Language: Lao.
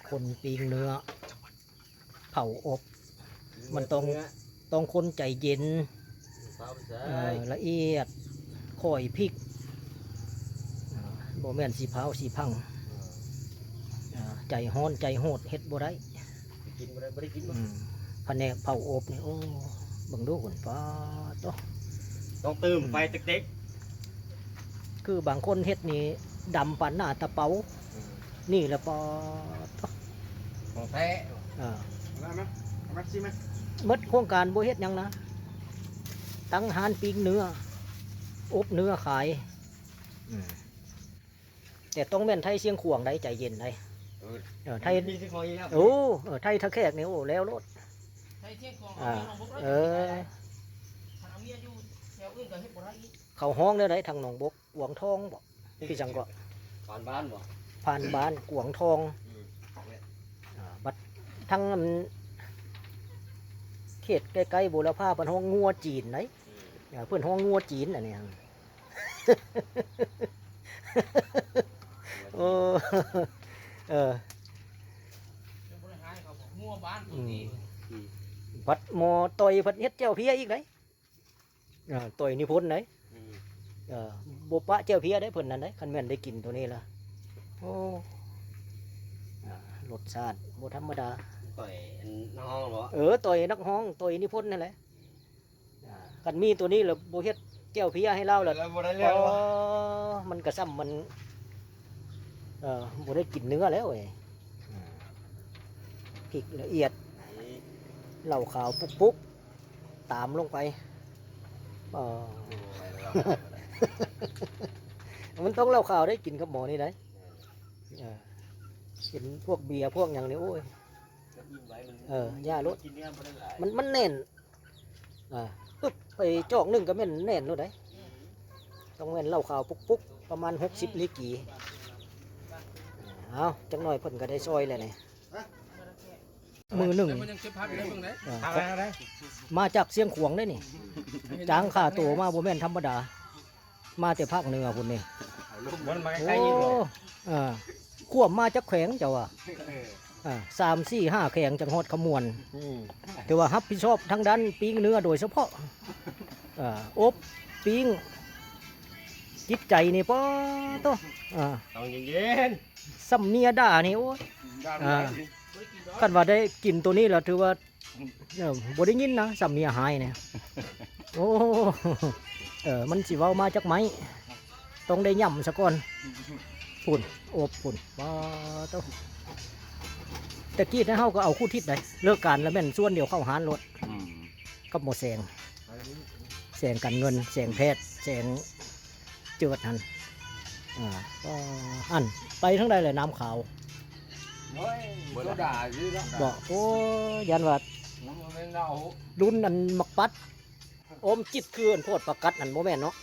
ຄົນປີ້ງເນື້ອ ເຜົາອົບ ມັນຕ້ອງ ຕ້ອງຄົນໃຈເຢັນ ເອີ ລະອຽດ ຄ່ອຍພິກ ບໍ່ແມ່ນຊິພ້າວຊິພັງ ໃຈຮ້ອນໃຈໂຫດເຮັດບໍ່ໄດ້ ກິນບໍ່ໄດ້ ບໍ່ໄດ້ກິນບໍ່ ອືມ ພະແນກເຜົາອົບນີ້ ໂອ້ ເບິ່ງດູພຸ້ນ ປາດໂທ້ ຕ້ອງຕື່ມໄຟເຕັກໆ ຄືບາງຄົນເຮັດນີ້ດຳປານໜ້າຕາເປົາ ອືມ ນີ້ລະປາດໂທ້ ຂອງແທ້ ເອີ ເອົາມາ ເອົາມາຊິມ ໝົດໂຄງການບໍ່ເຮັດຫຍັງນະ ຕັ້ງຮ້ານປີ້ງເນື້ອ ອົບເນື້ອຂາຍ ອືມ ແຕ່ຕ້ອງແມ່ນໄທຊຽງຂວາງໃດ໋ ໃຈເຢັນໃດ໋ ເອີ ເອີ ໄທ ມີຊຽງຂວາງອີກແລ້ວ ໂອ້ ເອີ ໄທທ່າແຂກນີ້ ໂອ້ ແລ້ວໂລດ ໄທຊຽງຂວາງ ອ່າ ເອົາແມ່ນຂອງບໍ່ໄດ້ ເອີ ຄັນເອົາເມຍຢູ່ແຖວອື່ນກໍເຮັດບໍ່ໄດ້ອີກ ເຂົາຮ້ອງແນວໃດ ທາງໜອງບົກ ກວາງທອງບໍ ຄືຈັ່ງເກາະ ຜ່ານບ້ານບໍ ຜ່ານບ້ານ ກວາງທອງ ອືມ ອ່າ ບັດທາງອັນ ເຂດໃກ້ໆ ບູລະພາ ເພິ່ນຮ້ອງງົວຈີນໃດ໋ ອືມ ເອີ ເພິ່ນຮ້ອງງົວຈີນອັນນີ້ ໂອ້ ເອີ ອືມ ພັດໝໍ້ຕ່ອຍເພິ່ນເຮັດແຈ່ວເພຍອີກໃດ໋ ເອີ ຕ່ອຍນິພົນໃດ໋ ອືມ ເອີ ບໍ່ປະແຈ່ວເພຍໃດ໋ ເພິ່ນນັ້ນໃດ໋ ຄັນແມ່ນໄດ້ກິນໂຕນີ້ລະ ໂອ້ ອ່າ ລົດຊາດບໍ່ທຳມະດາ ຕ່ອຍອັນນັກຮ້ອງບໍ ເອີ ຕ່ອຍນັກຮ້ອງ ຕ່ອຍນິພົນນັ້ນແຫຼະ ອ່າ ຄັນມີໂຕນີ້ລະບໍ່ເຮັດແຈ່ວເພຍໃຫ້ລາວລະ ລາວບໍ່ໄດ້ເລື່ອງ ອໍ ມັນກະຊ້ຳມັນ ເອີ ບໍ່ໄດ້ກິນເນື້ອແລ້ວເອີຍ ອືມ ພິກລະອຽດ ເຫຼົ້າຂາວປຸກໆ ຕາມລົງໄປ ອໍ ມັນຕ້ອງເຫຼົ້າຂາວໄດ໋ ກິນກັບໝໍ້ນີ້ໄດ໋ ເອີ ເອີ ເປັນພວກເບຍພວກຫຍັງນີ້ ໂອ້ຍ ເອີ ຢ່າໂລດ ມັນ ມັນແໜ້ນ ອ່າ ປຶບ ໄປຈອກໜຶ່ງກໍແມ່ນແໜ້ນໂລດໃດ໋ ອືມ ຕ້ອງແມ່ນເຫຼົ້າຂາວປຸກໆ ປະມານຫົກສິບລີກີ ເອົາ ຈັກໜ້ອຍເພິ່ນກໍໄດ້ຊ່ອຍແລ້ວນີ້ ມື້ໜຶ່ງ ເອີ ມາຈາກຊຽງຂວາງເດ້ນີ້ ຈ້າງຄ່າໂຕມາບໍ່ແມ່ນທຳມະດາ ມາແຕ່ພາກເໜືອພຸ້ນນີ້ ມັນມາໃກ້ໆ ໂອ້ ນີ້ບໍ ເອີ ຂວມມາຈາກແຂວງເຈົ້າວ່າ ເອີ ເອີ ສາມສີ່ຫ້າແຂວງຈັ່ງຮອດຄຳມ່ວນ ອືມ ຖືວ່າຮັບຜິດຊອບທາງດ້ານປີ້ງເນື້ອໂດຍສະເພາະ ເອີ ອົບ ປີ້ງ ຈິດໃຈນີ້ ປາດໂທ້ ເອີ ຕ້ອງເຢັນໆ ສ່ຳເມຍດ່ານີ້ ໂອ້ຍ ດ່າ ອ່າ ຄັນວ່າໄດ້ກິນໂຕນີ້ແລ້ວຖືວ່າ ເອີ ບໍ່ໄດ້ຍິນນະ ສ່ຳເມຍຮ້າຍນີ້ ໂອ້ ເອີ ມັນຊິເວົ້າມາຈັກໄມ້ ຕ້ອງໄດ້ຫຍ້ຳສາກ່ອນ ພຸ້ນ ອົບພຸ້ນ ປາດໂທ້ ແຕ່ກີ້ນະ ເຮົາກໍເອົາຄູ່ທິດໃດ໋ ເລີກການລະແມ່ນຊວນດຽວເຂົ້າຮ້ານໂລດ ອືມ ກັບໝໍ້ແສງ ແສງການເງິນ ແສງແພດ ແສງ ເຈີດຫັ້ນ ອ່າ ກໍ ອັນ ໄປທາງໃດແຫຼະ ນ້ຳຂາວ ໂອ້ຍ ໂຊດາຢູ່ເນາະ ບໍ່ ໂອ້ຍ ຢ້ານວ່າ ມັນບໍ່ແມ່ນເຫຼົ້າ ລຸ້ນອັນໝາກປັດ ໂອມຈິດ ຄືອັນໂພດປາກັດຫັ້ນ ບໍ່ແມ່ນເນາະ